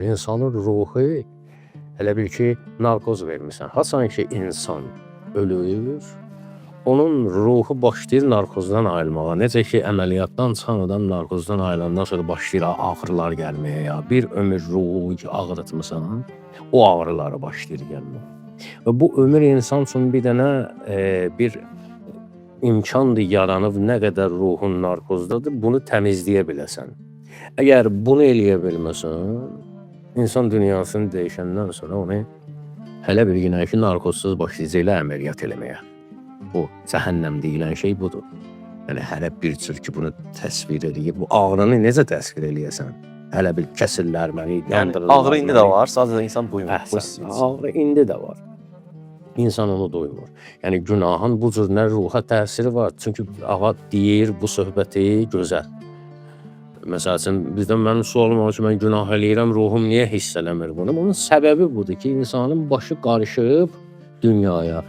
İnsanın ruhu elə bil ki, narkoz vermisən. Haçan ki insan ölür, onun ruhu başlayır narkozdan ayılmağa. Necə ki əməliyyatdan çıxan adam narkozdan ayılandan sonra başlayır ağrılar gəlməyə ya. Bir ömür ruhu ki ağrıtmısan, o ağrıları başlayır gəlməyə. Və bu ömür insan üçün bir dənə bir imkandır yaranıb, nə qədər ruhun narkozdadır, bunu təmizləyə biləsən. Əgər bunu eləyə bilməsən, insan dünyasını dəyişəndən sonra onu hələ bir günə ki narkozsuz başlayacaqlar əməliyyat eləməyə. Bu cəhənnəm deyilən şey budur. Yəni hələ bir cür ki bunu təsvir eləyib, bu ağrını necə təsvir eləyəsən? Hələ bir kəsirlər məni, Yəni yandırırlar ağrı indi də məni. var, sadəcə insan duymur. Bu Əhsən, hissi etsin. ağrı indi də var. İnsan onu duymur. Yəni günahın bu cür nə ruha təsiri var. Çünki ağa deyir bu söhbəti gözəl. Məsəl üçün birdən mənim sualım var ki, mən günah eləyirəm, ruhum niyə hiss eləmir bunu? Bunun səbəbi budur ki, insanın başı qarışıb dünyaya.